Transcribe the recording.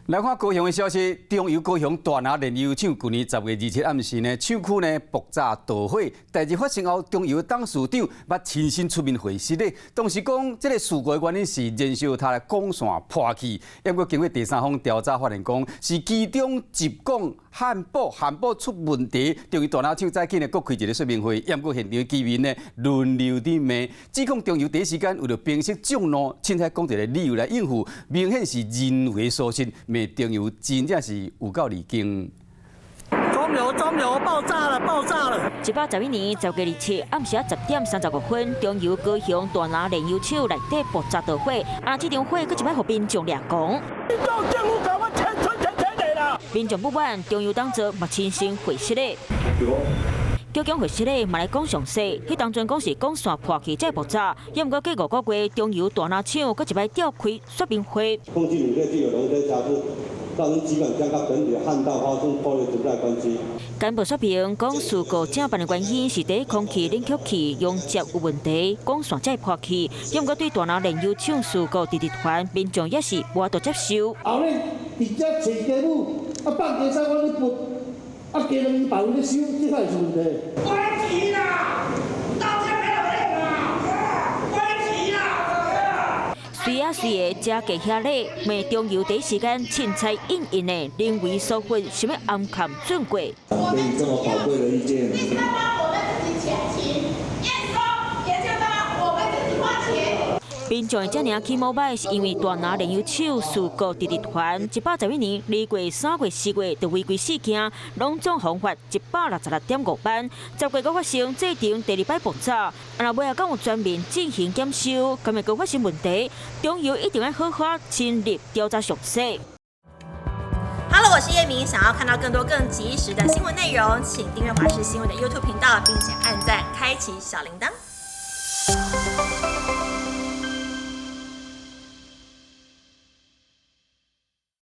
來看高雄的消息，中油高雄大林煉油廠舊年10月27暗時呢，廠區呢爆炸導火，代誌發生後，中油董事長捌親身出面回釋咧。當時講這个事故的原因是燃燒塔的管線破去，不過經過第三方調查發現，講是其中一管焊寶焊寶出問題，中油大林廠早緊呢閣開一个說明會，不過現場居民呢輪流佇罵，指控中油第一時間為著平息眾怒，凊彩講一个理由來應付，明顯是人為疏失。罵中油真正是有夠離經。中油中油爆炸了，爆炸了！111年10月27暗時10點35分，中油高雄大林煉油廠內底爆炸著火，啊，這場火閣一擺予民眾掠狂。民眾不滿，中油董座嘛親身回釋咧。叫講回釋咧，嘛來講詳細。彼當陣講是管線破去才爆炸，抑毋過過5個月，中油大林廠閣一擺召開說明會。空氣冷卻劑有溶劑加注，造成幾管降到本體焊道發生破裂存在關係。簡報說明，講事故正辦的原因是佇空氣冷卻器熔接有問題，管線才會破去。抑毋過對大林煉油廠事故直直傳，民眾也是無法度接受。後日佇遮揣雞母，啊放雞屎我咧撥，啊雞卵別人咧收，這才是問題。關機啦！道歉沒有用啊！關機啦！隨啊隨的遮加遐咧，罵中油第一時間凊彩應應的人為疏忽，想欲掩蓋準過。給你這麼寶貴的意見。第三方我們自己請驗收，研究當我們自己花錢。民眾會遮爾起毛䆀，是因為大林煉油廠事故直直傳，111年2月、3月、4月就違規事件，攏總予罰166.5萬。10月閣發生這場第二擺爆炸，啊若尾仔敢有全面進行檢修，敢會閣發生問題？中油一定愛好好深入調查詳細。 Hello，我是葉明，想要看到更多更及時的新聞內容，請訂閱華視新聞的 YouTube 頻道，並且按讚，開啟小鈴鐺。